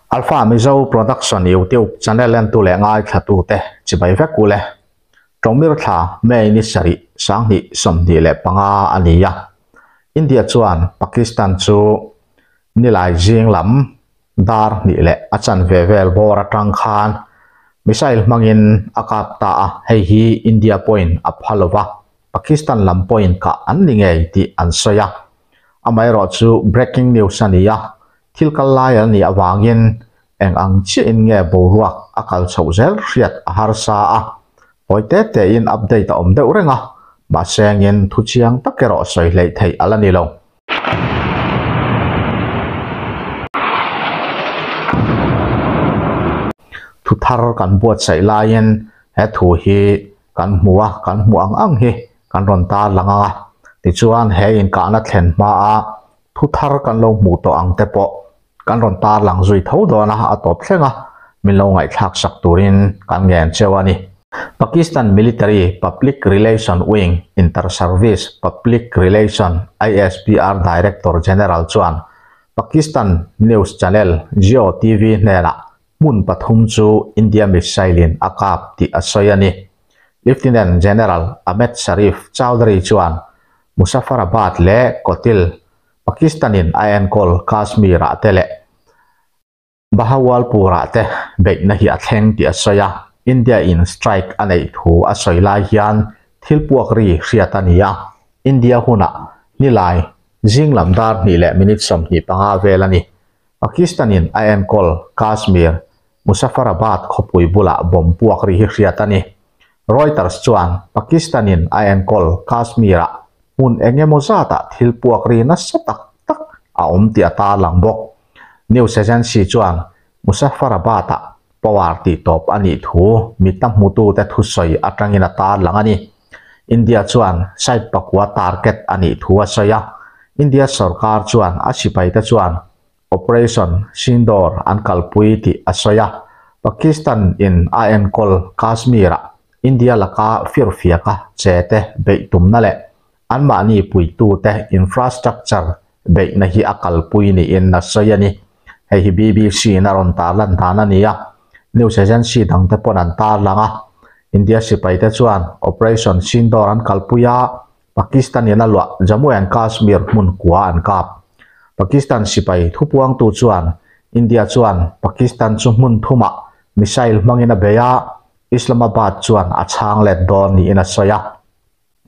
Alpha Mizo Production YouTube channel entu leh ngaithlatute chibai vek u le. Tawngmir thla May ni sarih sanghnih 25 a ni a. India chuan Pakistan chu nilai zing lam dar hnih leh a chanve vel bawr atang khan missile hmangin a kap ta a, hei hi India pawhin a pha lova, Pakistan lam pawhin kah an ni ngei tih an sawi a. Amaherawhchu breaking news a ni a, thil kal lai a nih avangin eng ang chiahin nge boruak a kal chhoh zel hriat a harsa a, hawi te tein update a awm deuh reng a, mahse engin thu chiang tak erawh sawi hleih theih a la ni lo. Thu thar kan buatsaih laiin he thu hi kan hmu a, kan hmuh ang ang hi kan rawn tarlang ang a, tichuan he inkahna thlen hmaa Thu thar kan lo hmuh tawh ang te pawh kan rawn tarlang zui tho dawn a, a tawp thleng a, min lo ngaihthlak sak turin kan ngen cheu a ni. Pakistan Military Public Relation Wing Inter-Service Public Relation, ISPR, Director General chuan Pakistan news channel Geo TV hnenah hmun pathum chu India missile-in a kap tih a sawi a ni. Lieutenant General Ahmed Sharif Chaudhry chuan Muzaffarabad leh Kotil, Pakistan-in a enkawl Kashmir-ah te leh Bahawalpur-ah te beihna hi a thleng tih a sawi a, India-in strike a neih thu a sawi lai hian thil puak ri hriat a ni a, India hunah nilai zing lam dar hnih leh minute 25 vel a ni. Pakistan-in a enkawl Kashmir, Muzaffarabad khawpui bulah bomb puak ri hi hriat a ni. Reuters chuan Pakistan-in a enkawl Kashmir-ah hmun eng emaw zatah thil puak ri nasa tak tak a awm tih a tarlang bawk. News agency chuan Muzaffarabad-ah power tihtawp a nih thu mita hmutute thusawi atangin a tarlang a ni. India chuan site pakua target a nih thu a sawi a, India sorkar chuan a sipaite chuan Operation Sindoor an kalpui tih a sawi a, Pakistan in a enkawl Kashmir-ah India laka firfiaka che te beih tumna leh anmahni puitute infrastructure beihna hi a kalpui niin a sawi a ni. Hei hi BBC in a rawn tarlan dan a ni a, news agency dangte pawn an tarlang a. India sipaite chuan Operation Sindoor an kalpui a, Pakistan in a luah Jammu and Kashmir hmun kua an kap. Pakistan sipai thupuangtu chuan India chuan Pakistan chu hmun thumah missile hmangin a bei a, Islamabad chuan a chhang let dawn niin a sawi a.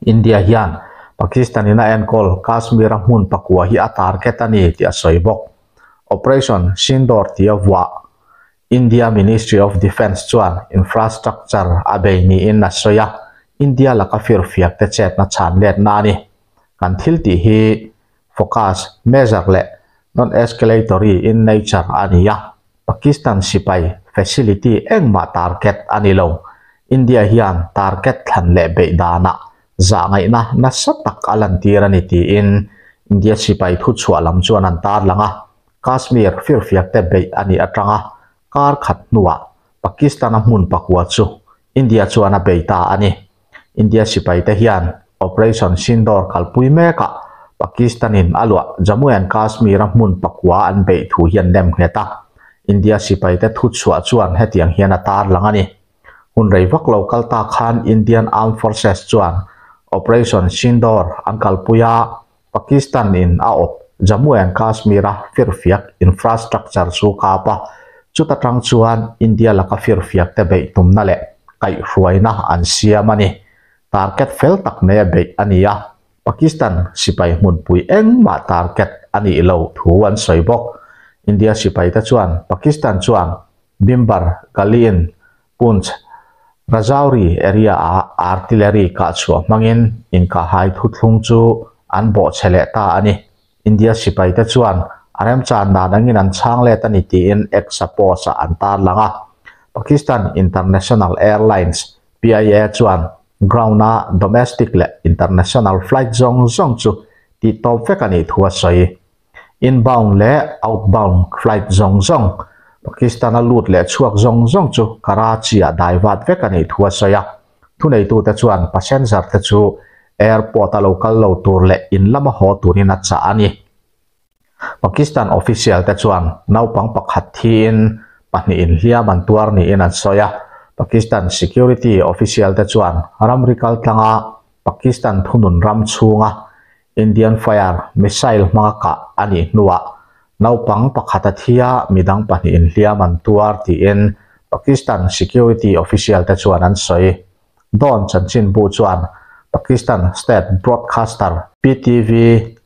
India hian Pakistan in a enkawl Kashmir a hmun pakua hi a target a ni tih a sawi bawk. Operation Sindoor tia vuah India Ministry of Defence chuan infrastructure a bei niin a sawi a, India laka firfiak te chetna chhan letna a ni. Kan thil tih hi focus, measure leh non-escalatory in nature a ni a, Pakistan sipai facility engmah target a ni lo. India hian target thlan leh beih danah zahngaihna nasa tak a lantir a ni tiin India sipai thuchhuah lam chuan an tarlang a. Kashmir firfiak te beih a nih atanga kar khat hnuah Pakistan-a hmun pakua chu India chuan a bei ta a ni. India sipaite hian Operation Sindoor kalpui mekah Pakistan-in a luah Jammu and Kashmir-a hmun pakua an beih thu hi an nem nghet a. India sipaite thuchhuah chuan hetiang hian a tarlang a ni. Hun rei vak lo kal ta khan Indian Armed Forces chuan Operation Sindoor an kalpui a, Pakistan in a awp Jammu and Kashmir a firfiak infrastructure chu kap a, chuta tang chuan India laka firfiak te beih tumna leh kaihhruaina an siam a ni. Target fel tak nei a beih a ni a, Pakistan sipai hmunpui engmah target a nih lo thu an sawi bawk. India sipai te chuan Pakistan chuan Bhimber Galiin Poonch, Rajouri area-ah artillery kah chhuah hmangin inkahhai thuthlung chu an bawhchhe leh ta a ni. India sipaite chuan a remchan dan angin an chhang let a ni tiin X-a post-ah an tarlang a. Pakistan International Airlines, PIA, chuan ground-a domestic leh international flight zawng zawng chu tihtawp vek a nih thu a sawi. Inbound leh outbound flight zawng zawng, Pakistan-a lut leh chhuak zawng zawng chu Karachi-ah dai vat vek a nih thu a sawi a. Thuneitute chuan passenger te chu airport-a lo kal lo tur leh in lama haw turin a chah a ni. Pakistan official te chuan naupang pakhat thiin pahnihin hliam an tuar niin an sawi a. Pakistan security official te chuan ramri kaltlanga Pakistan thunun ram chhunga Indian fire missile hmanga kah a nih hnuah naupang pakhat a thi a, midang pahnihin hliam an tuar tiin Pakistan security official te chuan an sawi. Dawn chanchinbu chuan Pakistan state broadcaster PTV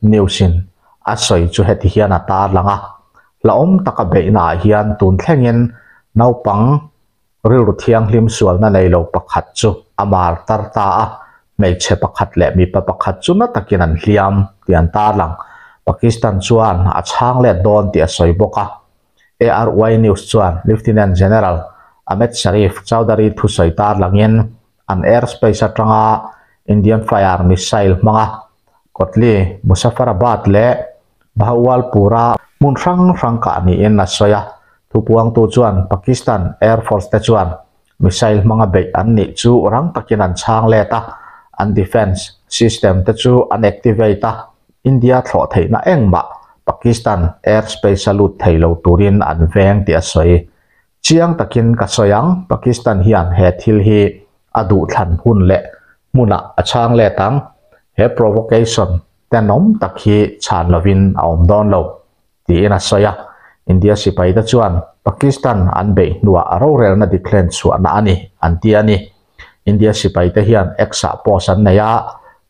News-in a sawi chu heti hian a tarlang a, Hlauhawm taka beihnaah hian tun thlengin naupang rilru thianghlim sualna nei lo pakhat chu a mar tar ta a, hmeichhe pakhat leh mipa pakhat chu na takin an hliam tih an tarlang. Pakistan chuan a chhang let dawn tih a sawi bawk a. ARY News chuan Lieutenant General Ahmed Sharif Chaudhary thusawi tarlangin an airspace atanga Indian Fire missile hmanga Kotli, Muzaffarabad leh Bahawalpur-a hmun hrang hrang kah niin a sawi a. Thupuangtu chuan Pakistan Air Force te chuan missile hmanga beih an nih chu rang takin an chhang let a, an defence system te chu an activate a, India thlawh theihna engmah Pakistan airspace a lut thei lo turin an veng tih a sawi. Chiang takin ka sawi ang, Pakistan hian he thil hi a duhthlan hun leh hmunah a chhang let ang. He provocation tenawm tak hi chhan lovin a awm dawn lo. tiin a sawi a. India sipaite chuan Pakistan an beih hnuah rorelna dik hlen chhuahna a ni an ti a ni. India sipaite hian X-ah post an nei a,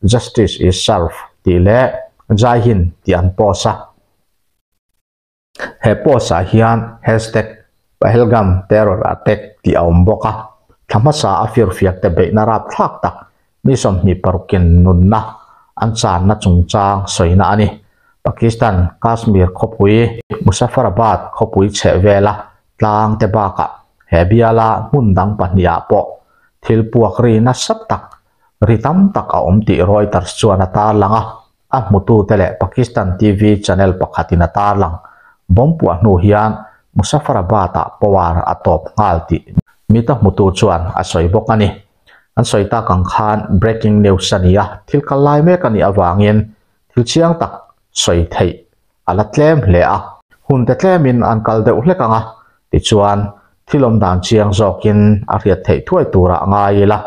Justice is served tih leh Jai Hind tih an post a. He post-ah hian hashtag Pahelgam terror attack tih a awm bawk a. Thla hmasa a firfiakte beihna rapthlak tak Mi 26 in nunna an channa chungchang sawina a ni. Pakistan Kashmir khawpui Muzaffarabad khawpui chheh vela tlang te bakah he biala hmun dang pahnihah pawh thil puak ri nasa tak ri tam tak a awm tih Reuters chuan a tarlang a, a hmutute leh Pakistan TV channel pakhatin a tarlang. Bomb puah hnu hian Muzaffarabad-ah power a tawp nghal tih mita hmutu chuan a sawi bawk a ni. An sawi tak ang khan breaking news a ni a, thil kal lai mek a nih avangin thil chiang tak sawi theih a la tlem hle a. Hun te tlemin an kal deuh hlek ang a, tichuan thil awm dan chiang zawkin a hriat theih thuai turah ngai ila.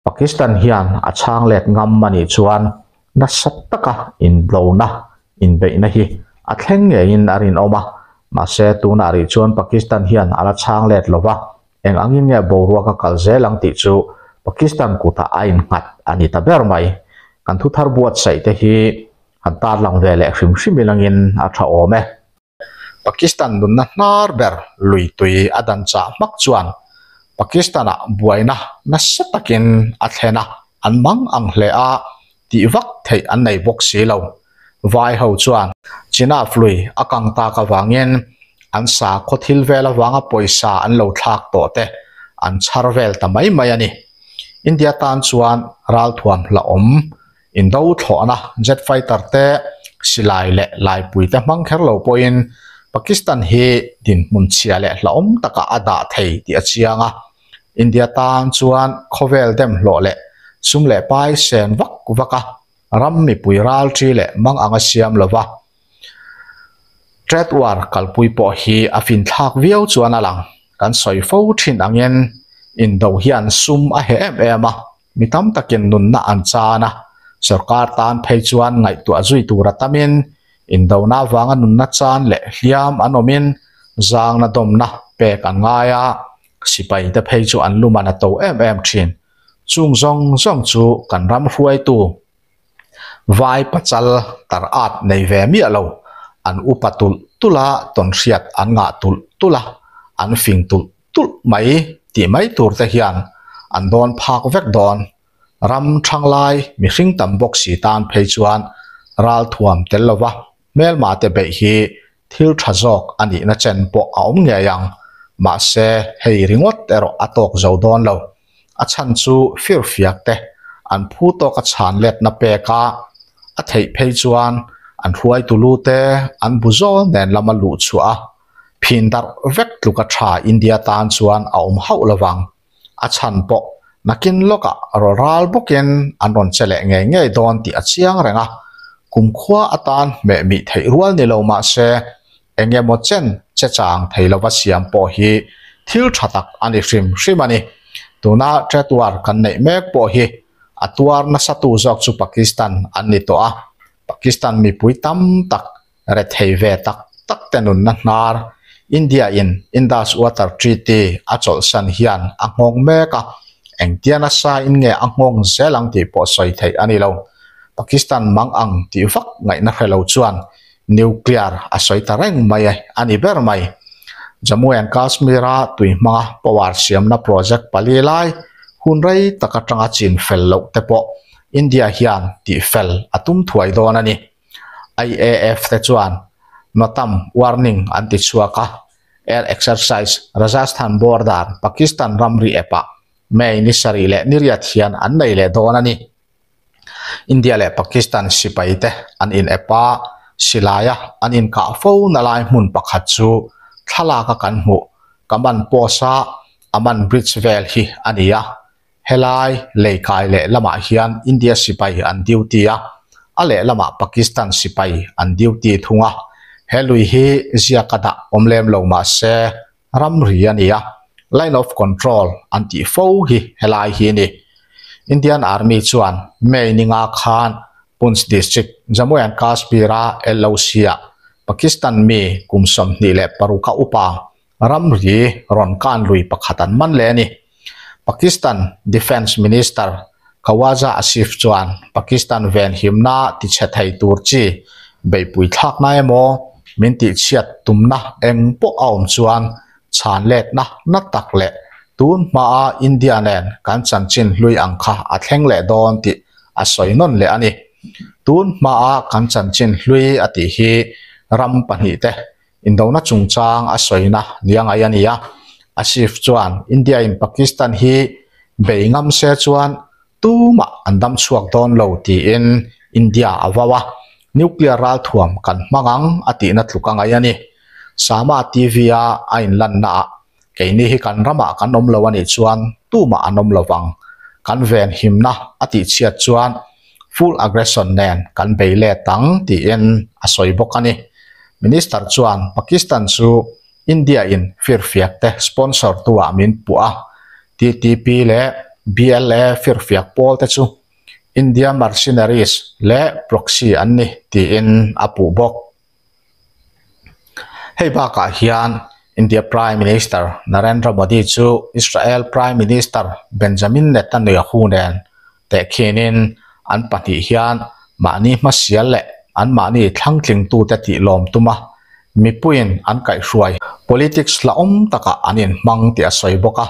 Pakistan hian a chhang let ngam a nih chuan nasa taka inblona, inbeihna hi a thleng ngeiin a rinawm a, mahse tunah rih chuan Pakistan hian a la chhang let lo va, Eng angin nge boruak a kal zel ang tih chu Pakistan kutah a innghat a ni ta ber mai. Kan thuthar buatsaih te hi han tarlang ve leh hrim hrim ilangin a tha awm e. Pakistan nunna hnar ber lui tui a dan chah hmak chuan Pakistan-ah buaina nasa takin a thlen a, an mang ang hle a, tih vak theih an nei bawk si lo. Vai ho chuan Chinaf lui a kang tak avangin an sakhaw thil vel avanga pawisa an lo thlak tawh te an chhar vel ta mai mai a ni. India tan chuan ralthuam hlauhawm indo thlawhna jet fighter te, silai leh laipui te hmang kher lo pawhin Pakistan hi dinhmun chhia leh hlauhawm takah a dah thei tih a chiang a. India tan chuan khawvel dem hlawh leh sum leh pai sen vak vak a, ram mipui ral thi leh mang anga siam lova trade war kalpui pawh hi a finthlak viau chuan a lang. Kan sawi fo thin angin indo hian sum a heh em em a, mi tam takin nunna an chan a, sorkar tan phei chuan ngaihtuah zui tur a tamin indona avanga nunna chan leh hliam an awmin zangna dawmna pek an ngai a, Sipai te phei chu an luman a to em em thin. Chung zawng zawng chu kan ram hruaitu vai pachal tar at nei ve miah lo. An upa tulh tulh a, tawnhriat an ngah tulh tulh a, an fing tulh tulh mai tih mai tur te hian an dawn phak vek dawn. Ram thanglai mihring tam bawk si tan phei chuan ralthuam tel lova hmelma te beih hi Thil tha zawk a nihna chen pawh a awm ngei ang. Mahse, hei ringawt erawh a tawk zo dawn lo. A chhan chu firfiak te an phu tawk a chhan letna pek a, a theih phei chuan an hruaitu lu te an bu zawl nen lama luh chhuah a, phin darh vek tluka tha India tan chuan a awm hauh lovang. A chhan pawh nakin lawkah rawlral bawkin an rawn che leh ngei ngei dawn tih a chiang reng a. Kumkhua atan hmeh mih theih rual ni lo mah se, eng emaw chen che chang thei lova siam pawh hi thil tha tak a ni hrim hrim a ni. Tuna trade war kan neih mek pawh hi a tuar nasa tu zawk chu Pakistan an ni tawh a, Pakistan mipui tam tak rethei ve tak tak te nunna hnar India in Indus Water Treaty a chawlhsan hian a nghawng mek a, engtia nasa in nge a nghawng zel ang tih pawh sawi theih a ni lo. Pakistan mang ang tih vak ngaihna hre lo chuan nuclear a sawi ta reng mai a ni ber mai. Jammu and Kashmir-a tui hmanga power siamna project pali lai hun rei tak atanga chin fel loh te pawh India hian tih fel a tum thuai dawn a ni. IAF te chuan Notam warning an ti chhuak a, Air Exercise Rajasthan border Pakistan ramri epah May ni sarih leh ni riat hian an nei leh dawn a ni. India leh Pakistan sipai te an in ep a, silaia an inkah fo na lai hmun pakhat chu thlalak a kan hmuh Kaman Post a Aman Bridge vel hi a ni a. Helai lei kai leh lamah hian India sipai an duty a, a lehlamah Pakistan sipai an duty thung a. He lui hi ziak a dah awm lem lo mah se ramri a ni a, line of control an tih fo hi helai hi a ni. Indian Army chuan May ninga khan Poonch District, Jammu and Kashmir-a LOC-ah Pakistan mi kum 26 a upa Ramri rawn kan lui pakhat an man leh a ni. Pakistan Defence Minister Khawaja Asif chuan Pakistan venhimna tichhe thei tur chi beihpui thlakna emaw min tihchhiat tumna eng pawh a awm chuan chhan letna na tak leh tun hmaa India nen kan chanchin hlui ang kha a thleng leh dawn tih a sawi nawn leh a ni. Tun hmaa kan chanchin hlui a tih hi ram pahnihte Indona chungchang a sawina nia ngai a ni a, Asif chuan India in Pakistan hi bei ngam se chuan tumah an dam chhuak dawn lo tiin India a vau a, nuclear ralthuam kan hmang ang a tihna tluk a ngai a ni. Sama TV a a inlanna ah keini hi kan ramah kan awm lo a nih chuan tumah an awm lo vang, kan venhimna a tihchhiat chuan full aggression nen kan bei let ang tiin a sawi bawk a ni. Minister chuan Pakistan chu India in firfiak te sponsor tu ah min puh a, TTP leh BLA firfiak pawl te chu India mercenaries leh proxy an ni tiin a puh bawk. Hei bakah hian India Prime Minister Narendra Modi chu Israel Prime Minister Benjamin Netanyahu nen tehkhinin an pahnih hian mahni hmasial leh anmahni thlangtlingtute tih lawm tuma mipuiin an kaihhruai politics hlauhawm takah an inhmang tih a sawi bawk a.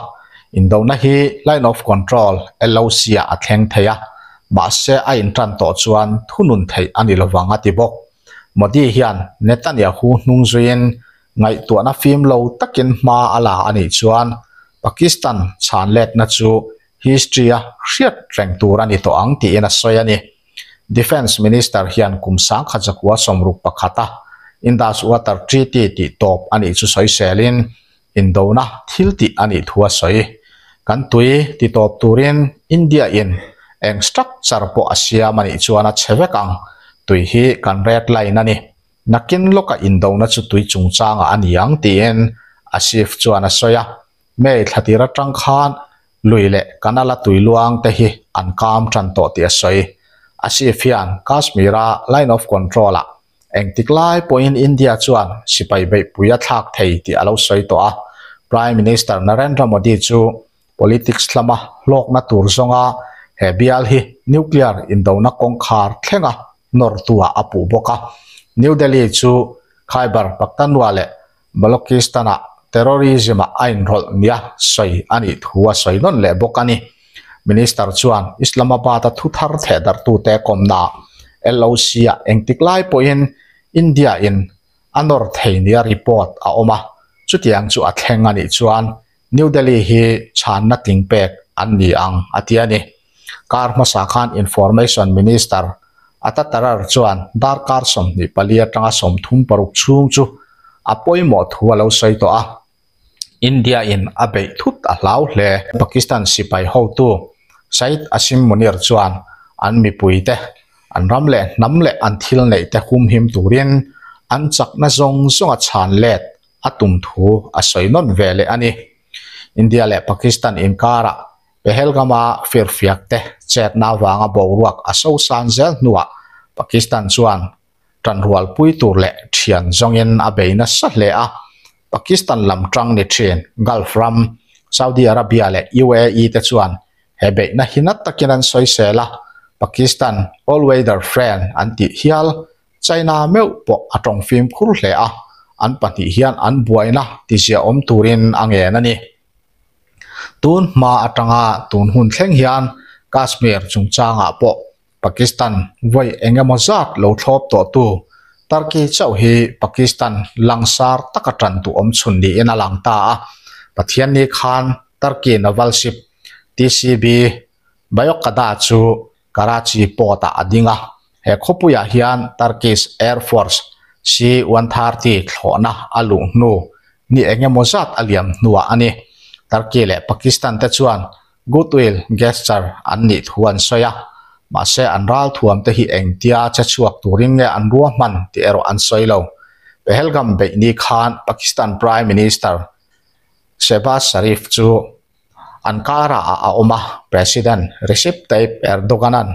Indona hi Line of Control, LOC, ah a thleng thei a, mahse a intan tawh chuan thunun theih a ni lovang a ti bawk. Modi hian Netanyahu hnung zuiin ngaihtuahna fim lo takin hma a la a nih chuan Pakistan chhan letna chu history-a hriat reng tur a ni tawh ang tiin a sawi a ni. Defence Minister hian kum 1961 a Indus Water Treaty tih tawp a nih chu sawiselin indona thil tih a nih thu a sawi. Kan tui ti tawp turin India in eng structure pawh a siam a nih chuan a chhe vek ang. Tui hi kan red line a ni. Nakin lawka indona chu tui chungchangah a ni ang tiin Asif chuan a sawi a. May thla tir atang khan lui leh Kanala tui luang te hi an kam tan tawh tih a sawi. Asif hian Kashmir-a line of control-ah Engtik lai pawhin India chuan sipai beihpui a thlak thei tih a lo sawi tawh a, Prime Minister Narendra Modi chu politics lama hlawkna tur zawnga he bial hi nuclear indona kawngkhar thlenga nawrtuah a puh bawk a. New Delhi chu Khyber Pakhtunkhwa leh Balochistan-ah terrorism-ah a inrawlh nia sawi a nih thu a sawi nawn leh bawk a ni. Minister chuan Islamabad-a thu thar thehdarhtute kawmnaah LOC-ah engtik lai pawhin India-in a nawr thei nia report a awm a, chutiang chu a thleng a nih chuan New Delhi hi chhanna tling pek an ni ang a ti a ni. Kar hmasa khan Information Minister Atta Tarar chuan darkar 24 atanga 36 chhung chu a pawimawh thu a lo sawi tawh a. India in a beih thut a hlau hle. Pakistan sipai hotu Syed Asim Munir chuan an mipuite. An ram leh hnam leh an thil neih te humhim turin an chakna zawng zawnga chhan let a tum thu a sawi nawn ve leh a ni. India leh Pakistan inkarah Pahalgam-a firfiak te chetna avanga boruak a sosan zel hnuah Pakistan chuan tanrualpui tur leh thian zawngin a bei nasa hle a. Pakistan lam tang ni thin Gulf ram, Saudi Arabia leh UAE te chuan he beihna hi na takin an sawisel a, Pakistan all-weather friend an tih hial China meuh pawh a tawng fimkhur hle a, an pahnih hian an buaina tiziaawm turin a ngen a ni. Tun hma atanga tun hun thleng hian Kashmir chungchangah pawh Pakistan vawi eng emaw zat lo thlawp tawhtu Turkey chauh hi Pakistan langsar taka tan duh awm chhun niin a lang ta a. Pathianni khan Turkey naval ship TCB Bayokada chu Karachi port-ah a ding a. He khawpuiah hian Turkish Air Force C-130 thlawhna a luh hnu ni eng emaw zat a liam hnuah a ni. Turkey leh Pakistan te chuan Goodwill gesture an nih thu an sawi a, mahse an ralthuam te hi engtia che chhuak turin nge an ruahman tih erawh an sawi lo. Pahalgam beih ni khan Pakistan Prime Minister Shehbaz Sharif chu Ankara ah a awm a, President Recep Tayyip Erdogan-a'n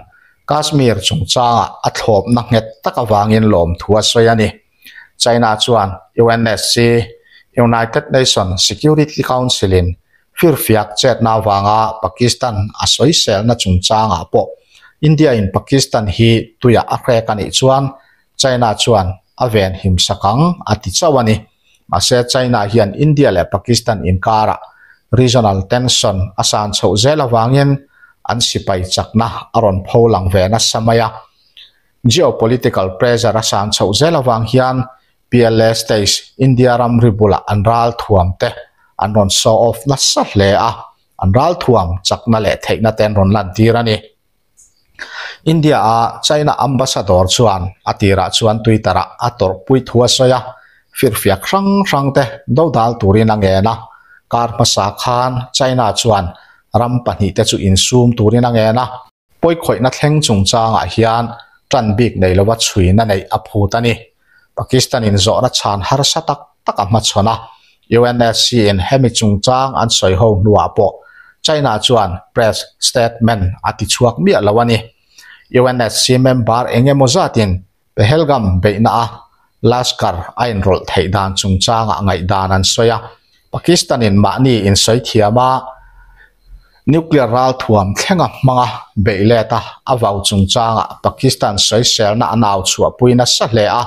Kashmir chungchanga a thlawpna nghet tak avangin lawmthu a sawi a ni. China chuan UNSC, United Nations Security Council-in firfiak chetna avanga Pakistan a sawiselna chungchangah pawh India-in Pakistan hi tuiah a hrek a nih chuan China chuan a ven himsak ang a ti chauh a ni. Mahse China hian India leh Pakistan inkarah regional tension a san chhoh zel avangin an sipai chakna a rawn pho lang ve nasa mai a. Geopolitical pressure a san chhoh zel avang hian PLA states India ramri bulah an ralthuam te an rawn show off nasa hle a, an ralthuam chakna leh theihna te an rawn lantir a ni. India a China ambassador chuan a tirah chuan Twitter ah a tawrhpui thu a sawi a, firfiak hrang hrang te dodal turin a ngen a, kar hmasa khan China chuan ram pahnihte chu insum turin a ngen a. Pawikhawihna thleng chungchangah hian tan bik nei lova chhuina neih a phut a ni. Pakistan-in zawhna chhan harsa tak tak a hmachhawn a, UNSC-in hemi chungchang an sawi ho hnuah pawh China chuan press statement a tichhuak miah lo a ni. UNSC member eng emaw zatin Pahalgam beihna a Lashkar a inrawlh theih dan chungchangah ngaihdan an sawi a, Pakistan-in mahni insawi thiam a, nuclear ralthuam thlenga hmanga beih let a a vau chungchangah Pakistan sawiselna a nau chhuahpui nasa hle a,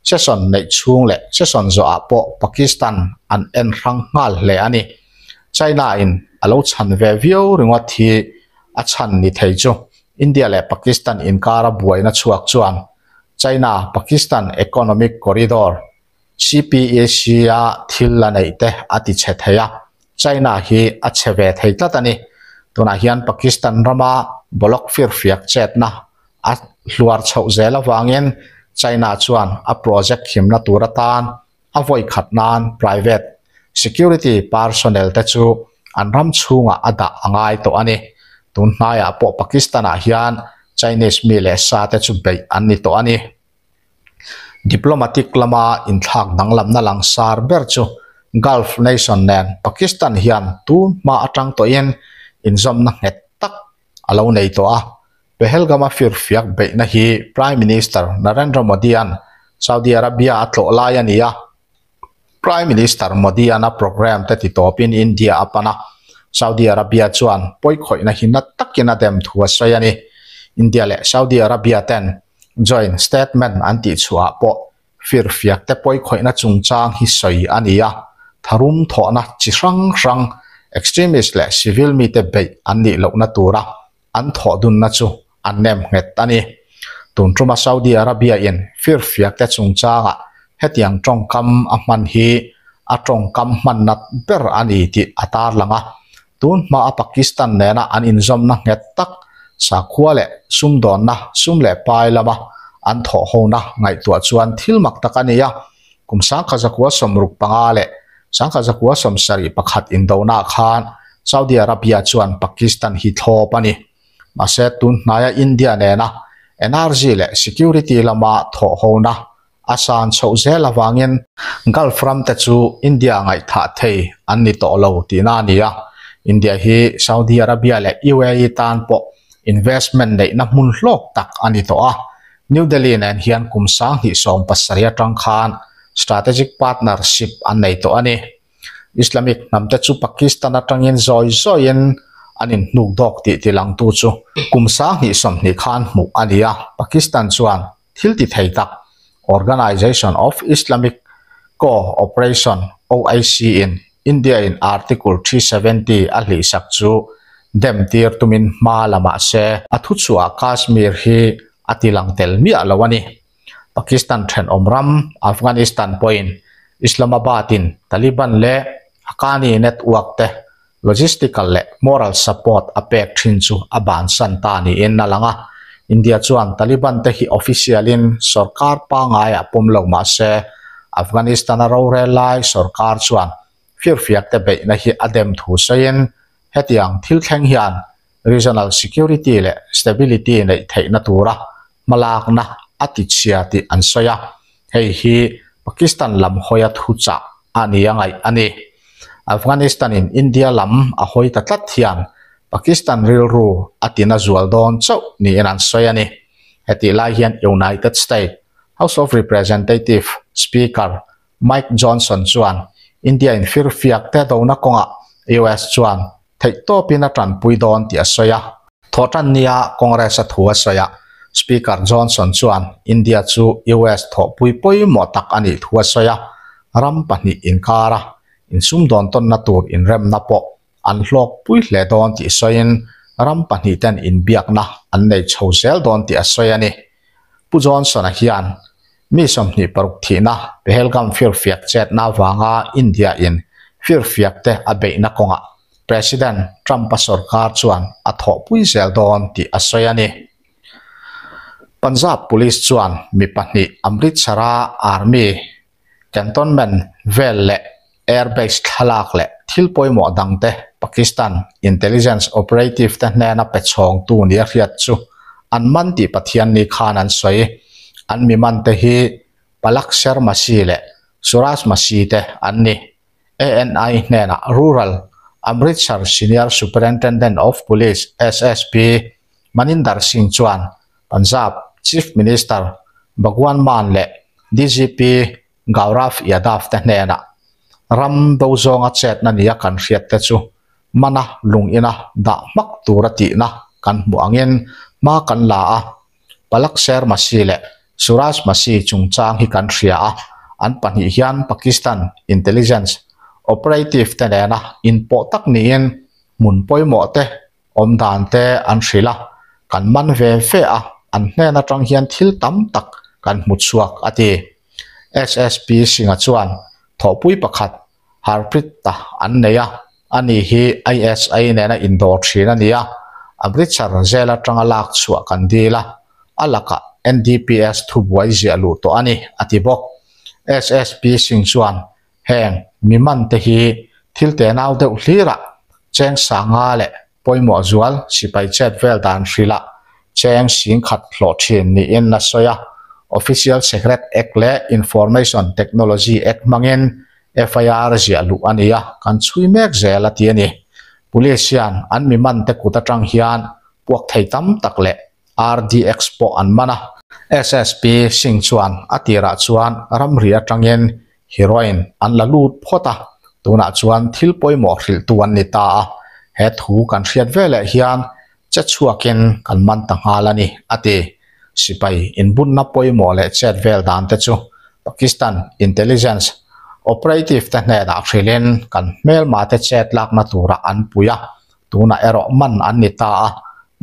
session neih chhung leh session zawhah pawh Pakistan an en hrang nghal hle a ni. China-in a lo chhan ve viau ringawt hi a chhan ni thei chu India leh Pakistan inkara buaina chhuak chuan China Pakistan Economic Corridor, CPEC, a thil la neih te a ti chhe thei a, China hi a chhe ve thei tlat a ni. Tunah hian Pakistan rama bolok firfiak chetna a hluar chhoh zel avangin China chuan a project himna tur atan a vawi khat nan private security personnel te chu an ram chhungah a dah a ngai tawh a ni. Tun hnaiah pawh Pakistan-ah hian Chinese mi leh sa te chu beih an ni tawh a ni. Diplomatic lama inthlak danglamna langsar ber chu Gulf nation nen Pakistan hian tun hma atang tawhin inzawmna nghet tak a lo nei tawh a. Pahalgam-a firfiak beihna hi Prime Minister Narendra Modi-a'n Saudi Arabia a tlawh lai a ni a. Prime Minister Modi-a'n a programme te titawpin India a pan a, Saudi Arabia chuan pawikhawihna hi na takin a dem thu a sawi a ni. India leh Saudi Arabia ten joint statement an tihchhuahah pawh firfiak te pawikhawihna chungchang hi sawi a ni a, tharum thawhna chi hrang hrang extremist leh civil mite beih an nih lohna tura an thawh dunna chu an nem nghet a ni. Tun tuma Saudi Arabia in firfiak te chungchangah hetiang tawngkam a hman hi a tawngkam hman nat ber a ni tih a tarlang a. Tun hmaa Pakistan nena an inzawmna nghet tak sakhua leh sumdawnna sum leh pai lama an thawh hona ngaihtuah chuan thil mak tak a ni a. Kum 1965 leh 1971 indonah khan Saudi Arabia chuan Pakistan hi thlawp a ni. Mahse, tun hnaia India nena Energy leh security lama thawhhona a san chhoh zel avangin Gulf ram te chu India ngaihthah thei an ni tawh lo tihna a ni a. India hi Saudi Arabia leh UAE tan pawh investment neihna hmun hlawk tak a ni tawh a. New Delhi nen hian kum 2017 atang khan strategic partnership an nei tawh a ni. Islamic hnamte chu Pakistan atangin zawi zawiin an inhnuk dawk tih tilangtu chu kum 2020 khan hmuh a ni a. Pakistan chuan thil ti thei tak Organisation of Islamic Co-operation, OIC, in India in Article 370 a hlihsak chu dem tir tumin hma la mah se a thuchhuah Kashmir hi a tilang tel miah lo a ni. Pakistan thenawm ram Afghanistan pawhin Islamabad in Taliban leh Haqqani network te logistical leh moral support a pek thin chu a bansan ta niin a lang a. India chuan Taliban te hi official in sorkar pangaiah pawm lo mah se Afghanistan a rorel lai sorkar chuan firfiak te beihna hi a dem thu sawiin hetiang thil thleng hian regional security leh stability neih theihna tura hmalakna a ti chhia tih an sawi a, hei hi Pakistan lam hawia thuchah a ni a ngaih a ni. Afghanistan in India lam a hawi ta tlat hian Pakistan rilru a tina zual dawn chauh niin an sawi a ni. Hetih lai hian United State House of Representative Speaker Mike Johnson chuan India in firfiak te dona kawngah US chuan theihtawpin a tanpui dawn tih a sawi a. Thawhtan nia Congress a thu a sawi a, Speaker Johnson chuan India chu US thawhpui pawimawh tak a nih thu a sawi a, ram pahnih inkara insumdawn tawnna tur inremna pawh an hlawkpui hle dawn tih sawiin ram pahnih ten inbiakna an nei chho zel dawn tih a sawi a ni. Pu Johnson-a hian mi 26 thihna Pahalgam firfiak chetna avanga India-in firfiak te a beihna kawngah President Trump-a sorkar chuan a thawhpui zel dawn tih a sawi a ni. Punjab Police chuan mi pahnih Amritsar-a Army Cantonment vel leh Airbase thlalak leh thil pawimawh dangte Pakistan intelligence operative te hnena pe chhawngtu nia hriat chu an man tih Pathianni khan an sawi. An mi man te hi Palak Sher Masih leh Suraj Masih te an ni. ANI hnenah Rural Amritsar Senior Superintendent of Police, SSP, Maninder Singh chuan Punjab Chief Minister Bhagwant Mann leh DGP Gaurav Yadav te hnenah ram do zawnga chetna nia kan hriat te chu mana lung ina dah hmak tura tihna kan hmuh angin hma kan la a, Palak Sher Masih leh Suraj Masih chungchang hi kan hria a, an pahnih hian Pakistan intelligence operative te nena inpawh tak niin hmun pawimawh te awm dan te an hrilh a, kan man ve ve a, an hnen atang hian thil tam tak kan hmu chhuak a ti. SSP Singh-a chuan thawhpui pakhat Harpreet ta an nei a, ani hi ISI nena indawr thin a ni a, Amritsar jail atanga lak chhuah kan dil a, a lakah NDPS thubuai ziah luh tawh a ni, a ti bawk. SSP Singh chuan Heng mi man te hi thil te nau deuh hlirah cheng sanga leh pawimawh zual sipai chet vel dan hrilhah cheng sing khat hlawh thin niin a sawi a. Official Secret Act leh Information Technology Act hmangin FIR ziah luh a ni a, kan chhui mek zel a ti a ni. Police hian an mi man te kut atang hian puak thei tam tak leh RDX pawh an man a. SSP Singh chuan a tirah chuan ramri atangin Heroin an la lut phawt a, tunah chuan thil pawimawh hrilhtu an ni ta a, he thu kan hriat veleh hian che chhuakin kan man ta nghal a ni, a ti. Sipai inbunna pawimawh leh chet vel dan te chu Pakistan intelligence operative te hnenah hrilhin kan hmelma te chet lakna turah an pui a, tunah erawh man an ni ta a,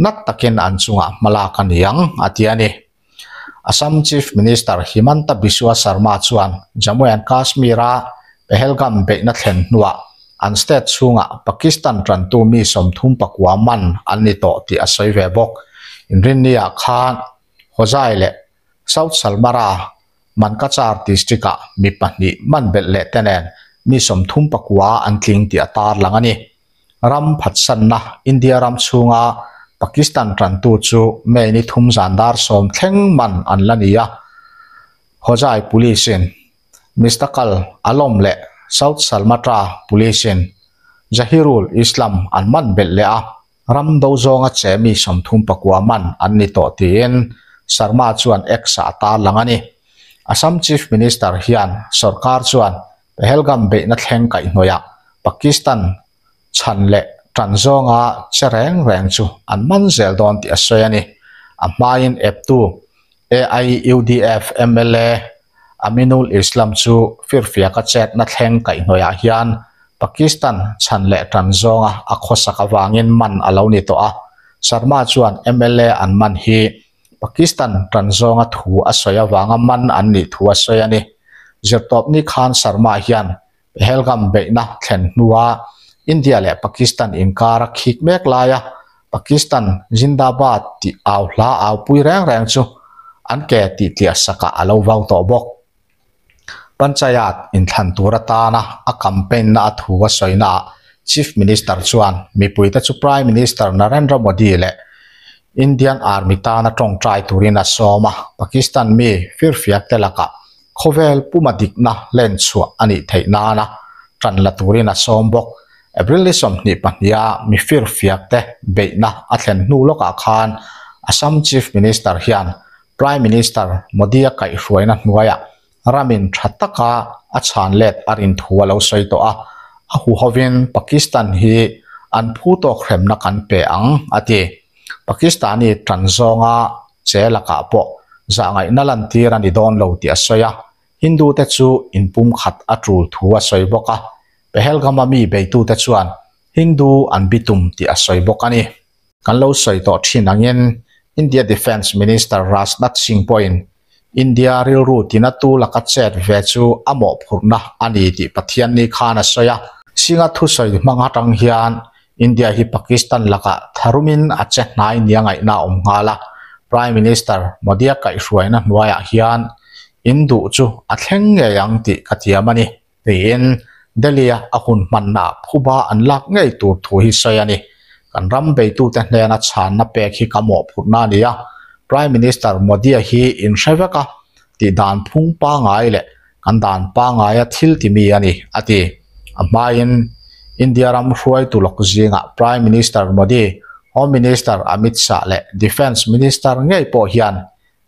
nat takin an chungah hmalak a ni ang, a ti a ni. Assam Chief Minister Himanta Biswa Sarma chuan Jammu and Kashmir-a Pahalgam beihna thlen hnuah an state chhungah Pakistan tantu mi 39 man an ni tawh tih a sawi ve bawk. Inrinniah khan Hojai leh South Salmara Mankachar district-ah mi pahnih man belh leh te nen mi 39 an tling tih a tarlang a ni. Ram phatsanna India ram chhunga Pakistan tantu chu May ni thum zan dar sawm thleng man an la ni a. Hojai Police in Mistakal Alom leh South Salmatra Police in Zahirul Islam an man belh leh a, ram do zawnga che mi 34 man an ni tawh tiin Sarma chuan X ah a tarlang a ni. Assam Chief Minister hian sorkar chuan Pahalgam beihna thleng kaihhnawihah Pakistan chhan leh tan zawnga che reng reng chu an man zel dawn tih a sawi a ni. A hmain eptu AIUDF mla Aminul Islam chu firfiaka chetna thleng kaihhnawihah hian Pakistan chhan leh tan zawnga a khawsak avangin man a lo ni tawh a. Sharma chuan mla an man hi Pakistan tan zawnga thu a sawi avanga man an nih thu a sawi a ni. Zirtawpni khan Sharma hian Pahalgam beihna thlen hnua India leh Pakistan inkara khik mek laia Pakistan Zindabad tih au hla au pui reng reng chu an ke tih tliah sakah a lo vau tawh bawk. Panchayat inthlan tur atana a campaign na a thu a sawinaah Chief Minister chuan mipuite chu Prime Minister Narendra Modi leh Indian Army tana tawngtai turin a sawm a, Pakistan mi firfiakte lakah Khawvel puma dikna len chhuah a nih theih nana tan la turin a sawm bawk. April ni 22 a mi firfiak te beihna a thlen hnu lawkah khan Assam Chief Minister hian Prime Minister Modi a kaihhruaina hnuaiah ramin tha taka a chhan let a rin thu a lo sawi tawh a, a huhovin Pakistan hi an phu tawk hremna kan pe ang a ti. Pakistani tan zawnga che lakah pawh zahngaihna lantir a ni dawn lo tih a sawi a, Hindu te chu inpumkhat a tul thu a sawi bawk a, Pahalgam-a mi beitute chuan Hindu an bitum tih a sawi bawk a ni. Kan lo sawi tawh thin angin India Defence Minister Rajnath Singh pawhin India rilru tinatu laka chet ve chu a mawhphurhna a ni tih Pathianni khan a sawi a. Singh-a thusawi hmang atang hian India hi Pakistan lakah tharumin a che hnai nia ngaihna a awm nghal a, Prime Minister Modi-a kaihhruaina hnuaiah hian in duh chu a thleng ngei ang tih ka thiam a ni. Tiin Delhi-a a hun hmannaah phuba an lak ngei tur thu hi sawi a ni. Kan ram beitute hnena chhanna pek hi ka mawhphurhna a ni a, Prime Minister Modi-a hi inhre vek a, tih dan phung pangai leh kan dan pangaia thil ti mi a ni, a ti. A hmain India ram hruaitu lawk zingah Prime Minister Modi, Home Minister Amit Shah leh Defence Minister ngei pawh hian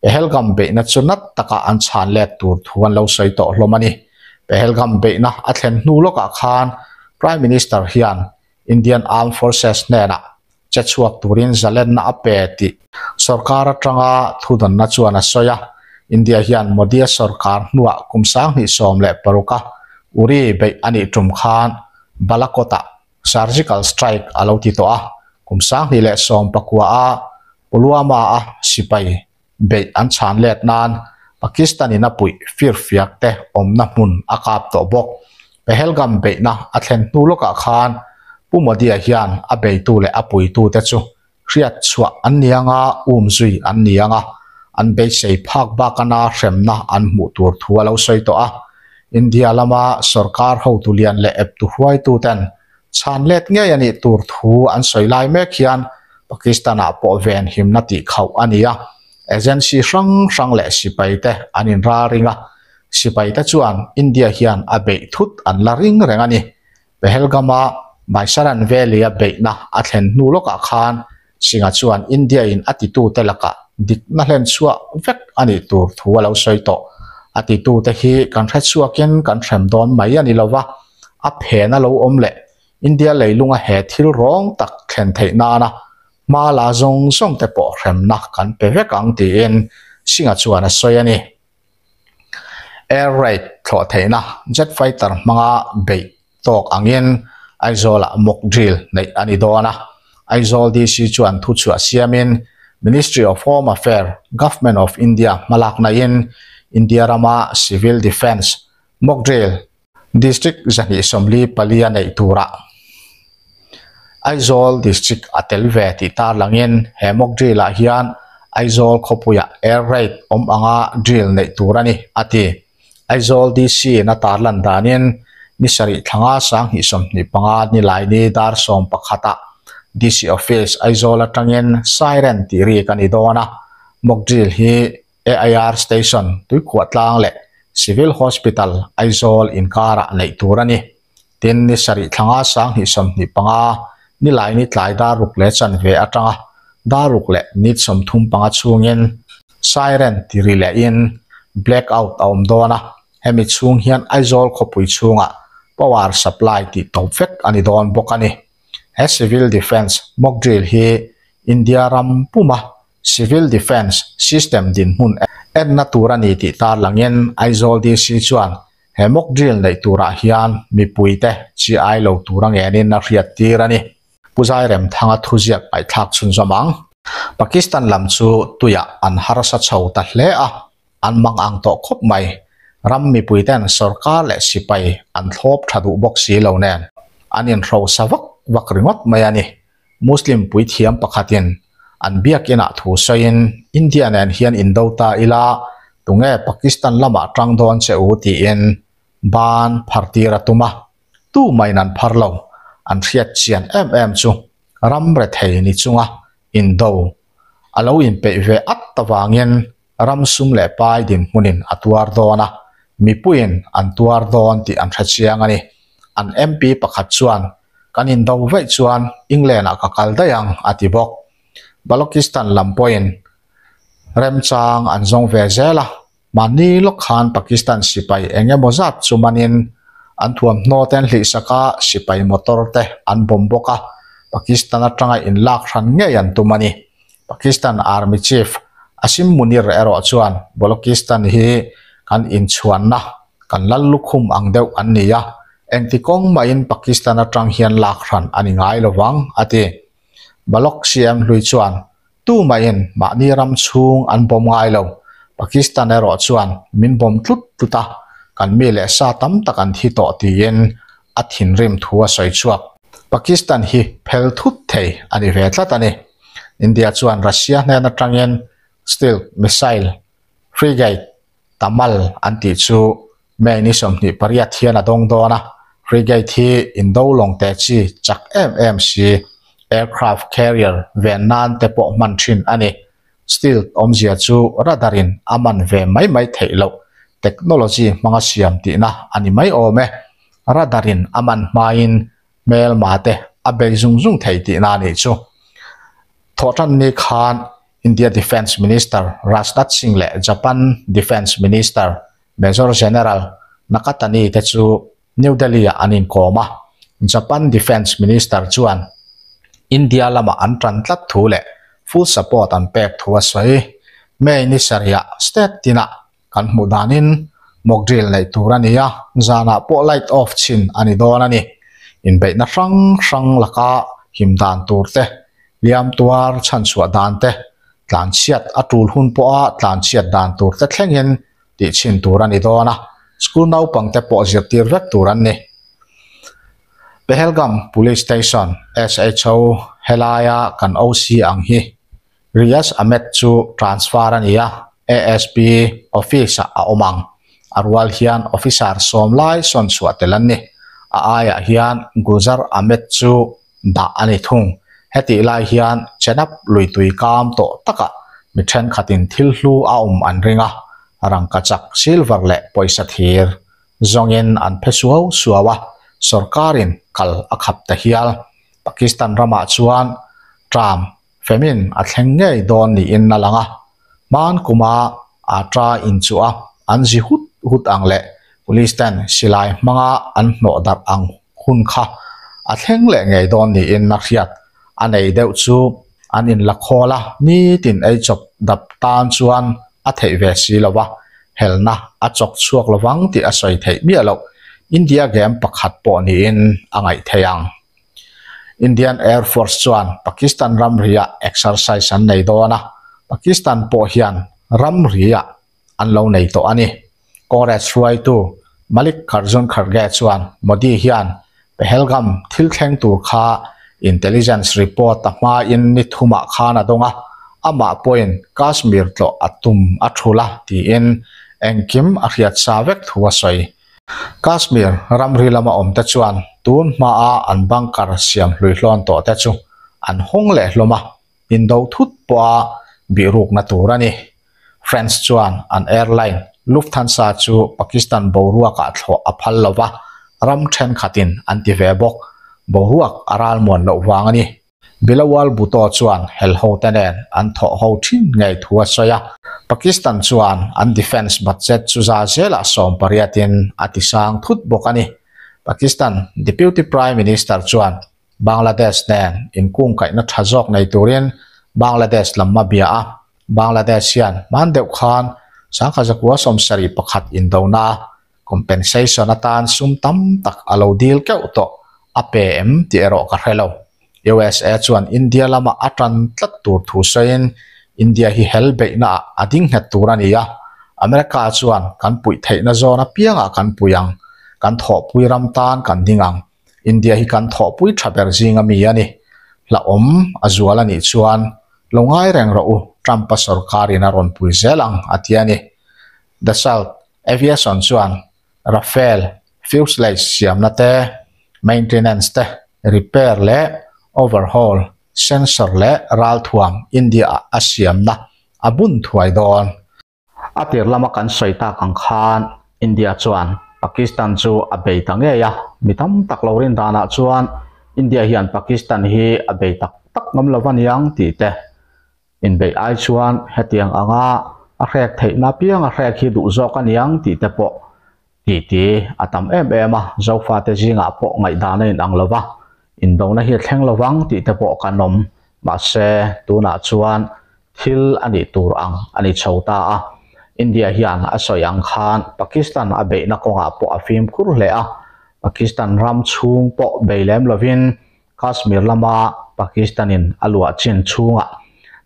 Pahalgam beihna chu nat taka an chhan let tur thu an lo sawi tawh hlawm a ni. Pahalgam beihna a thlen hnu lawkah khan Prime Minister hian Indian Armed Forces hnenah che chhuak turin zalenna a pe tih sorkar atanga thudawnna chuan a sawi a. India hian Modi-a sorkar hnuah kum 2016 a Uri beih a nih tum khan Balakot-ah Surgical strike a lo ti tawh a, kum 2019 a Pulwama a sipai beih an chhan let nan Pakistan in a puih firfiak te awmna hmun a kap tawh bawk. Pahalgam beihna a thlen hnu lawkah khan Pu Modi-a hian a beitu leh a puitu te chu hriat chhuah an ni anga um zui an ni anga an beisei phak bakana hremna an hmuh tur thu a lo sawi tawh a. India lama sorkar hotu lian leh eptu hruaitu ten chhan let ngei a nih tur thu an sawi lai mek hian Pakistan-ah pawh ven himna tih khauh a ni a, agency hrang hrang leh sipai te an inralring a, sipai te chuan India hian a beih thut an la ring reng a ni. Pahalgam-a Baisaran Valley-a beihna a thlen hnu lawkah khan Singh-a chuan India-in a titute lakah dikna hlen chhuah vek a nih tur thu a lo sawi tawh. A titute hi kan hre chhuakin kan hrem dawn mai a ni lo va, a phen a lo awm leh India leilunga he thil rawng tak thlen theih nana hma la zawng zawng te pawh hremna kan pe vek ang tiin Singh-a chuan a sawi a ni. Air raid thlawh theihna jet fighter hmanga beih tawk angin Aizawl-ah mock drill neih a ni dawn a. Aizawl DC chuan thuchhuah siamin Ministry of Home Affair, Government of India hmalaknain India rama Civil Defence mock drill District 244 a neih turah Aizawl District a tel ve tih tarlangin he mock drill ah hian Aizawl khawpuiah air raid awm anga drill neih tur a ni, a ti. Aizawl DC in a tarlan danin ni sarih thlanga 2025 ni laini dar 11 ah. DC Office, Aizawl atangin siren tih rik a ni dawn a, mock drill hi AIR Station, Tuikhuahtlang leh Civil Hospital, Aizawl inkarah neih tur a ni. Tin, ni sarih thlanga 2025 Nilaini tlai dar ruk leh chanve atanga dar ruk leh minute 35 chhungin siren ti ri lehin blackout a awm dawn a, hemi chhung hian Aizawl khawpui chhungah power supply tih tawp vek a ni dawn bawk a ni. He Civil Defence mock drill hi India ram puma Civil Defence system dinhmun enna tur a ni tih tarlangin Aizawl DC chuan he mock drill neih turah hian mipuite chi ai lo tur a ngenin a hriat tir a ni. Pu Zairemthanga thuziak ngaihthlak chhunzawm ang. Pakistan lam chu tuiah an harsa chho ta hle a, an mang ang tawh khawp mai. Ram mipuiten sorkar leh sipai an thlawp tha duh bawk si lo nen an inhrosa vak vak ringawt mai a ni. Muslim puithiam pakhatin an biakinah thu sawiin India nen hian indo ta ila tunge Pakistan lamah tang dawn che u tiin ban phar tir a tum a, tu main an phar lo. An hriat chian em em chu ram rethei ni chunga indo a lo inpeih ve at avangin ram sum leh pai dinhmunin a tuar dawn a, mipuiin an tuar dawn tih an hre chiang a ni. An MP pakhat chuan, Kan indo vaih chuan England-ah ka kal daih ang, a ti bawk. Balochistan lam pawhin remchang an zawng ve zel a, mahni lawk khan Pakistan sipai eng emaw zat chu manin an thuamhnaw te an hlihsak a, sipai motor te an bawm bawk a, Pakistan atanga inlak hran ngei an tum a ni. Pakistan Army Chief Asim Munir erawh chuan Balochistan hi kan inchhuanna, kan lal lukhum ang deuh an ni a, engti kawng mahin Pakistan atang hian lak hran a ni ngai lo vang, a ti. Baloch CM hlui chuan, Tumahin mahni ram chhung an bawm ngai lo, Pakistan erawh chuan min bawm tlut tlut a, kan mi leh sa tam tak an thi tawh tiin a thinrim thu a sawi chhuak. Pakistan hi phel thut thei a ni ve tlat a ni. India chuan Russia hnen atangin Stealth missile frigate Tamal an tih chu May ni 28 hian a dawng dawn a. Frigate hi indo lawng te chi chak em em si aircraft carrier ven nan te pawh hman thin a ni. Stealth awmzia chu radar in a man ve mai mai theih loh technology hmanga siam tihna a ni mai awm e. Radar in a man hmain hmelma te a bei zung zung thei tihna a nih chu. Thawhtanni khan India Defence Minister Rajnath Singh leh Japan Defence Minister Major General Nakatani te chu New Delhi-ah an inkawm a. Japan Defence Minister chuan India lama an tan tlat thu leh full support an pek thu a sawi. May ni sarihah state tinah Kan hmuh danin mock drill neih tur a ni a, zanah pawh light off chhin a ni dawn a ni. Inbeihna hrang hrang laka him dan tur te, hliam tuar chhanchhuah dan te, tlanchhiat a tul hun pawha tlanchhiat dan tur te thlengin tih chhin tur a ni dawn a, school naupang te pawh zirtir vek tur an ni. Pahalgam Police Station SHO helaia kan OC ang hi Riyaz Ahmed chu transfer a ni a, ASP office-ah a awm ang. A rual hian officer sawm lai sawn chhuah tel an ni. A aiah hian Gulzar Ahmed chu dah a ni thung. Hetih lai hian Chenab lui tui kam tawh takah mi thenkhatin thil hlu a awm an ring a, rangkachak, silver leh pawisa thir zawngin an phe suau suau a, sorkarin kal a khap ta hial. Pakistan ramah chuan tram Femin a thleng ngei dawn niin a lang a, hman kuma a ta inchuh a, an zi hut hut ang leh police ten silai hmanga an hnawh darh ang hun kha a thleng leh ngei dawn niin a hriat. A nei deuh chu an inla khawl a, nitin ei chawp dap tan chuan a theih ve si lo va, helna a chawk chhuak lovang tih a sawi theih miah loh. India game pakhat pawh niin a ngaih theih ang. Indian Air Force chuan Pakistan ramriah exercise an nei dawn a, Pakistan pawh hian ramriah an lo nei tawh a ni. Congress hruaitu Mallikarjun Kharge chuan Modi hian Pahalgam thil thleng tur kha intelligence report a hmain ni thumah khan a dawng a, amah pawhin Kashmir tlawh a tum a thul a tiin engkim a hriat sa vek thu a sawi. Kashmir ramri lama awmte chuan tun hmaa an bunker siam hlui hlawn tawh te chu an hawng leh hlawm a, indo thut pawha bihrukna tur a ni. France chuan an airline Lufthansa chu Pakistan boruakah thlawh a phal lo va, ram thenkhatin an ti ve bawk. Boruak a ralmuan loh vang a ni. Bilawal Bhutto chuan helhote nen an thawh ho thin ngei thu a sawi a, Pakistan chuan an defence budget chu za zelah 18 in a tisang thut bawk a ni. Pakistan Deputy Prime Minister chuan Bangladesh nen inkungkaihna tha zawk nei turin Bangladesh lam a bia a, Bangladesh hian hman deuh khan 1971 indona Compensation atan sum tam tak a lo dil keuh tawh, a pe em tih erawh ka hre lo. USA chuan India lama a tan tlat tur thu sawiin India hi hel beihna ah a ding nghet tur a ni a, America chuan kan puih theihna zawn apiangah kan pui ang, kan thawhpui ram tan kan ding ang, India hi kan thawhpui tha ber zing ami a ni. Hlauhawm a zual a nih chuan lo ngai reng rawh u, Trump-a sorkarin a rawn pui zel ang a ti a ni. Dassault Aviation chuan Rafale fuselage siamna te, maintenance te, repair leh overhaul, sensor leh ralthuam India-ah a siamna a bun thuai dawn. A tir lama kan sawi tak ang khan India chuan Pakistan chu a bei ta ngei a, mi tam tak lo rin danah chuan India hian Pakistan hi a bei tak tak ngam lo aniang tih te Inbeih ai chuan hetiang anga a hrek theihna piang a hrek hi duh zawk a niang tih te pawh titi a tam em em a, Zofate zingah pawh ngaihdan a inang lo va, indona hi a thleng lo vang tih te pawh kan awm. Mahse, tunah chuan thil a nih tur ang a ni chho ta a, India hian a sawi ang khan Pakistan a beihna kawngah pawh a fimkhur hle a, Pakistan ram chhung pawh bei lem lovin Kashmir lama Pakistan-in a luah chin chhungah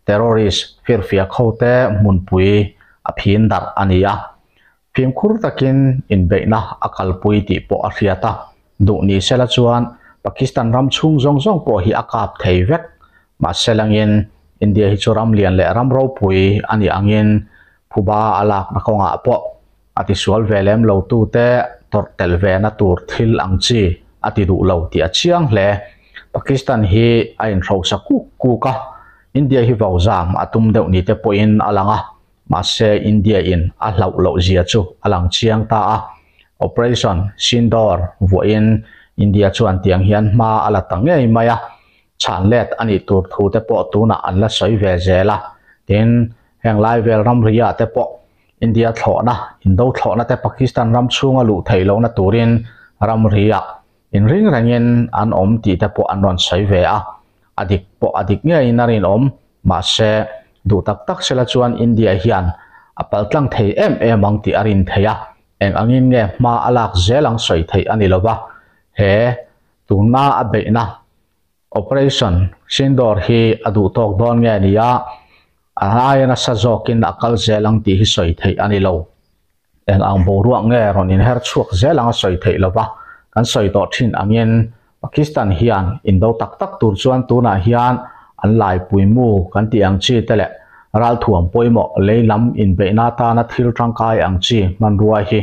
terrorist firfiak hote hmunpui a phin darh a ni a. Fimkhur takin inbeihna a kalpui tih pawh a hriat a, duh ni sela chuan Pakistan ram chhung zawng zawng pawh hi a kap thei vek. Mahse langin India hi chu ram lian leh ram ropui a nih angin phuba a lakna kawngah pawh A tisual ve lem lo tute tawrh tel ve na tur thil ang chi a ti duh lo tih a chiang hle. Pakistan hi a inhrosa kuk kuk a, India hi vau zam a tum deuh ni te pawhin a lang a, mahse India in a hlauh loh zia chu a lang chiang ta a. Operation Sindoor vuahin India chuan tiang hian hma a la ta ngei mai a, chhan let a nih tur thu te pawh tunah an la sawi ve zel a, tin heng lai vel ramri ah te pawh India thlawhna, Indo thlawhna te Pakistan ram chhunga luh theih lohna turin ramri-ah inring rengin an awm tih te pawh an rawn sawi ve a, a dik pawh a dik ngeiin a rinawm. Mahse, duh tak tak sela chuan India hian a paltlang thei em em ang tih a rin theih a, eng angin nge hma a lak zel ang sawi theih a ni lova, he tuna a beihna Operation Sindoor hi a duh tawk dawn nge ni a, A aia nasa zawkin a kal zel ang tih hi sawi theih a ni lo. Eng ang boruak nge rawn inher chhuak zel ang a sawi theih lo va, kan sawi tawh thin angin Pakistan hian indo tak tak tur chuan tunah hian an laipui mu kan tih ang chi te leh ralthuam pawimawh lei lam inbeihna atana thil tangkai ang chi hmanrua hi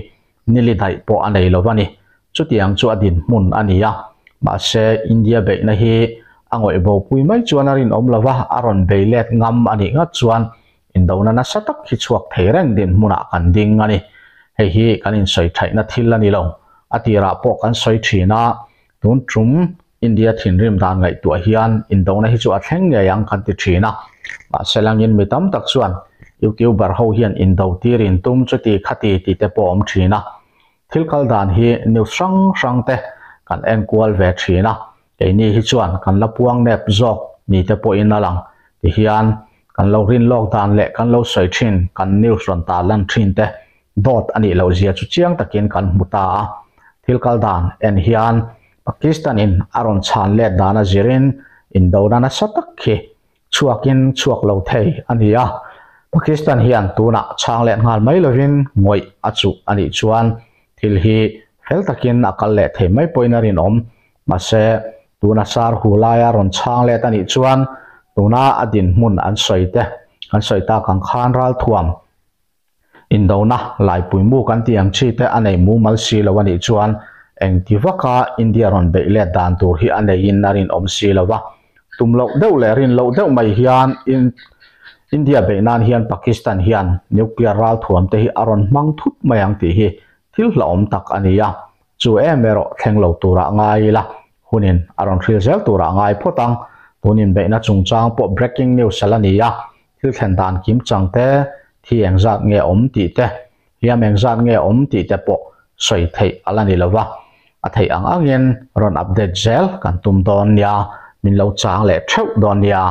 nili daih pawh a nei lo a ni. Chutiang chu a dinhmun a ni a, mahse India beihna hi a ngawih bopui mai chuan a rinawm lo va, a rawn bei let ngam a nih ngat chuan indona nasa tak hi chhuak thei reng dinhmunah kan ding a ni. Hei hi kan insawi thaihna thil a ni lo. A tirah pawh kan sawi thin a, tun tum India thinrim dan ngaihtuah hian indona hi chu a thleng ngei ang kan ti thin a, mahse langin mi tam tak chuan YouTuber ho hian indo tir in tum chuti khati tih te pawh a awm thin a. Thil kal dan hi news hrang hrang te kan en kual ve thin a, keini hi chuan kan la puang nep zawk ni te pawhin a lang ti hian kan lo rin lawk dan leh kan lo sawi thin kan news rawn tar lan thin te dawt a nih loh zia chu chiang takin kan hmu ta a. Thil kal dan en hian Pakistan in a rawn chhan let dan a zirin indona nasa tak khi chhuakin chhuak lo thei a ni a. Pakistan hian tunah chhang leh nghal mai lovin ngawih a chuh a nih chuan thil hi fel takin a kal leh thei mai pawhin a rinawm. Mahse, tuna sar hu laia rawn chhang let a nih chuan tuna a dinhmun an sawi te kan sawi tak ang khan ralthuam Indona laipui mu kan tih ang chi te a nei mumal si lo a nih chuan engti vaka India rawn beih let dan tur hi a neiin a rinawm si lo va. Tum loh deuh leh rin loh deuh mai hian in India beih nan hian Pakistan hian nuclear ralthuam te hi a rawn hmang thut mai ang tih hi thil hlauhawm tak a ni a. Chu em erawh thleng lo turah ngai ila hunin a rawn hril zel turah ngai phawt ang. Tun inbeihna chungchang pawh breaking news a la ni a, thil thlen dan kim chang te, thi engzat nge awm tih te, hliam engzat nge awm tih te pawh sawi theih a la ni lo va, a theih ang angin rawn update zel kan tum dawn nia, min lo chang leh theuh dawn nia.